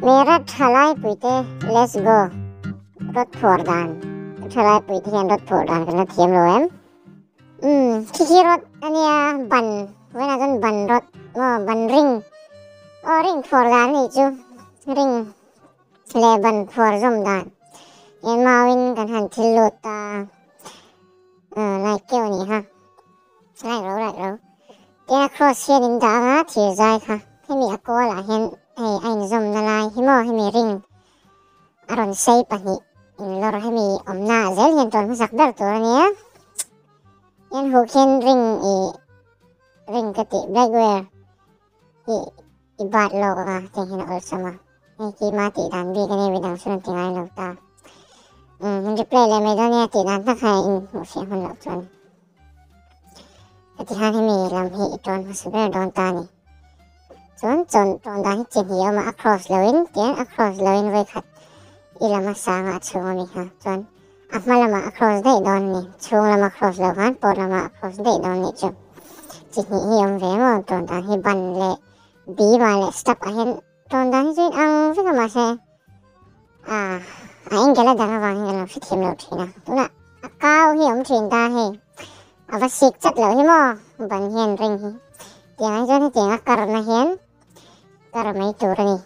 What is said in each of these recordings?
Meerut thalai puite let's go rawt phuar dan thalai puite hian rawt phuar dan kan la thiam lo em umm khi khi rawt ania ban vawiinah chuan ban rawt maw ban ring aw ring phuar dan anih chu ring leh ban phuar zawm dan hian mauin kan han thil lut ta like keuh anih kha. Like ro like ro. Tin a cross hian in dah anga thir zai kha hemi a kawl ah hian hei a inzawm na lai hi maw hemi ring a rawn sei pahnih in lawr hemi awmna ah zel hian tawn hmasak ber tur ania hian huh khian ring i ring ka tih blackware hi i bat lawk anga tiang hian a awlsam a hei keima tih dan bik ania midang chu an ti ngai lo ta umm replay leh mai dawn nia tih dan tak kha in hmuh fiah hman loh chuan heti khan hemi lam hi i tawn hmasa ber dawn ta a ni chuan chawn tawn dan hi chi hnih a awm a a cross loin tian a cross loin vawikhat i lam a sang a a chhung ami kha chuan a hma lamah a cross daih dawn a ni chhung lama cross loh khan pawn lamah a cross daih dawn nih chu chi hnih hi awm ve maw tawn dan hi ban leh bim ah leh step ah hian tawn dan hi chu in ang vek a mahse ah a angle a dang avang hian kan lo hrethiam lo thin a tunah a kau hi awm thin ta hei a va sik chat loh hi maw ban hian ring hi tiang ah hi chuan hetiang a karna hian kar mai tur a ni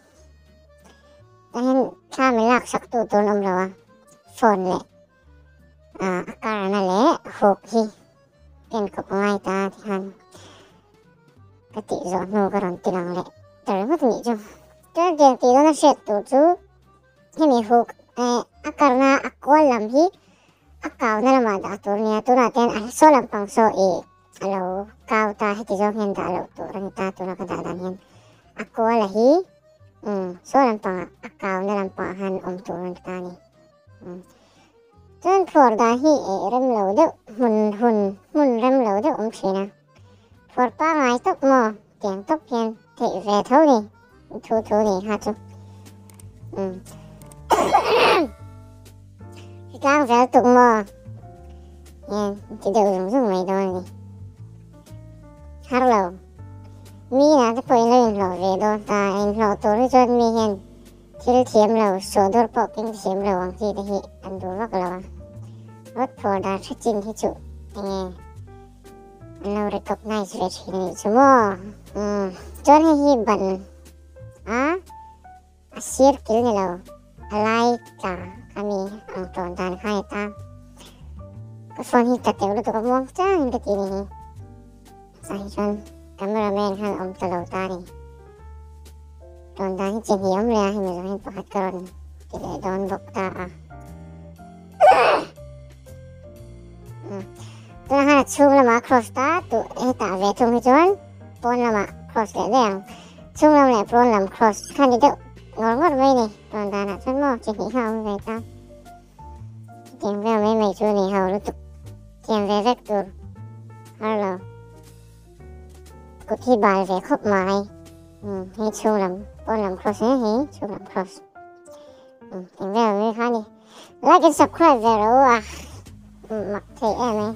tah hian thla mi lak sak tu tur an awm lo a phone leh ah a karna leh hook hi ken kawp a ngai ta tikhan ka tih zawh hnu ka rawn ti lang leh ta ringawt a nih chu. Chuan tiang tih dawna hriat tur chu hemi hook eh a karna a kual lam hi a kauna lamah dah tur a nia tunah te hian a saw lampang saw ih a lo kau ta heti zawng hian dah loh tur a ni ta tuna ka dah dan hian a kual a hi umm saw lampangah a kauna lampangah khan awm tur a ni ta a ni. Chuan phuar dan hi eh rem lo deuh hmun hun hmun rem lo deuh awm thin a. Phuar pangngai tawp maw tiang tawp hian theih ve tho ni thu thu ni kha chu. Umm Hritlang vel tuk maw hian ti deuh zung zung mai dawn a ni. Har lo mi na te pawh in lo inhlawh ve dawn ta inhlawh tur hi chuan mi hian Thil thiam lo, sawhdawr pawh keng thiam lo ang chi te hi an duh vak lo a. Rod phawr dan hre chin hi chu enge an lo recognize ve thin a nih chu maw? Umm, chuan hei hi ban a, a sir kil ni lo, a lai tla kha mi ang tawn dan kha a ni ta. Ka phone hi ta teuh lutuk a muang changin ka ti ni hi. Tah hi chuan cameraman khan awm ta lo ta a ni. Tawn dan hi chi hnih awm leh a, hemi zawng hian pakhat ka rawn ti leh dawn bawk ta a. Tunah khan a chhung lamah a cross ta tuh hetah ve thung hi chuan pawn lamah cross leh daih ang. Chhung lam leh pawn lam cross kha ni deuh ngawr ngawr mai ni. Tawn danah chuan maw chi hnih kha a awm ve ta. Chutiang vel mai mai chu ni ho lutuk thiam ve vek tur har lo. Kut hi bal ve khawp mai. Umm hei chhung lam pawn lam cross hle hi chhung lam cross. Umm tiang vel mai kha ni. Like and subscribe ve ro a. Mak thei em ai.